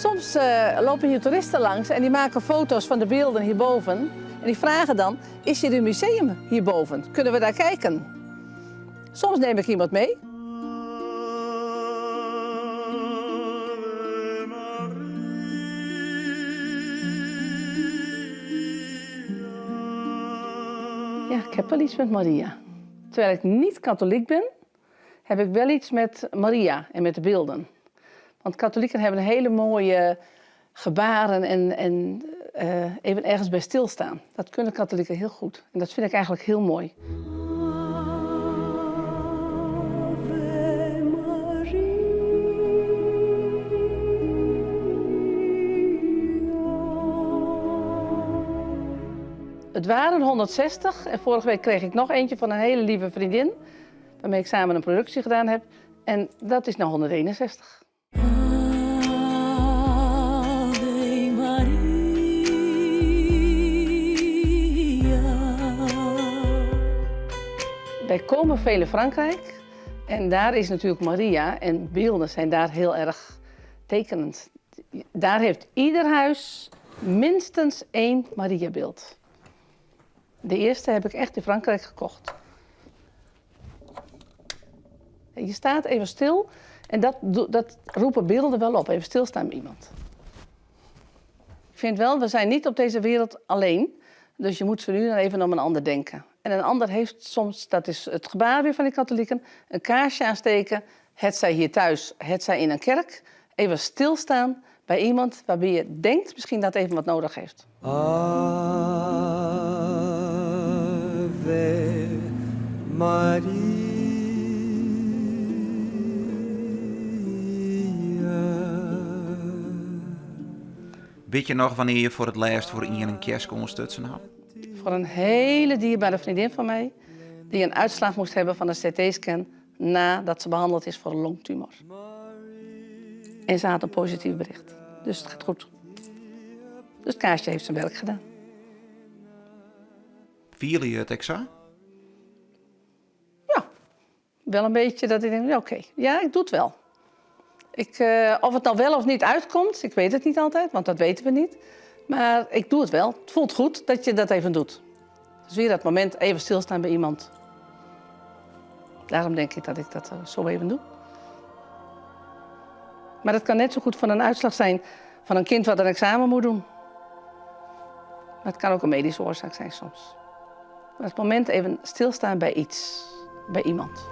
Soms lopen hier toeristen langs en die maken foto's van de beelden hierboven. En die vragen dan, is hier een museum hierboven? Kunnen we daar kijken? Soms neem ik iemand mee. Ja, ik heb wel iets met Maria. Terwijl ik niet katholiek ben, heb ik wel iets met Maria en met de beelden. Want katholieken hebben hele mooie gebaren en even ergens bij stilstaan. Dat kunnen katholieken heel goed. En dat vind ik eigenlijk heel mooi. Het waren 160 en vorige week kreeg ik nog eentje van een hele lieve vriendin, waarmee ik samen een productie gedaan heb. En dat is nu 161. Wij komen veel in Frankrijk en daar is natuurlijk Maria en beelden zijn daar heel erg tekenend. Daar heeft ieder huis minstens 1 Mariabeeld. De eerste heb ik echt in Frankrijk gekocht. Je staat even stil en dat roepen beelden wel op. Even stilstaan bij iemand. Ik vind wel, we zijn niet op deze wereld alleen. Dus je moet zo nu dan even om een ander denken. En een ander heeft soms, dat is het gebaar weer van de katholieken, een kaarsje aansteken. Het zij hier thuis, het zij in een kerk. Even stilstaan bij iemand waarbij je denkt misschien dat even wat nodig heeft. Ave Maria. Weet je nog wanneer je voor het laatst voor iemand een kerst ondersteunen had? Voor een hele dierbare vriendin van mij, die een uitslag moest hebben van een C T-scan nadat ze behandeld is voor een longtumor. En ze had een positief bericht. Dus het gaat goed. Dus het kaarsje heeft zijn werk gedaan. Vielen je het exact? Ja, wel een beetje dat ik denk, ja, oké, ja, ik doe het wel. Of het nou wel of niet uitkomt, ik weet het niet altijd, want dat weten we niet. Maar ik doe het wel. Het voelt goed dat je dat even doet. Dus weer dat moment even stilstaan bij iemand. Daarom denk ik dat ik dat zo even doe. Maar dat kan net zo goed van een uitslag zijn van een kind wat een examen moet doen. Maar het kan ook een medische oorzaak zijn soms. Maar het moment even stilstaan bij iets, bij iemand.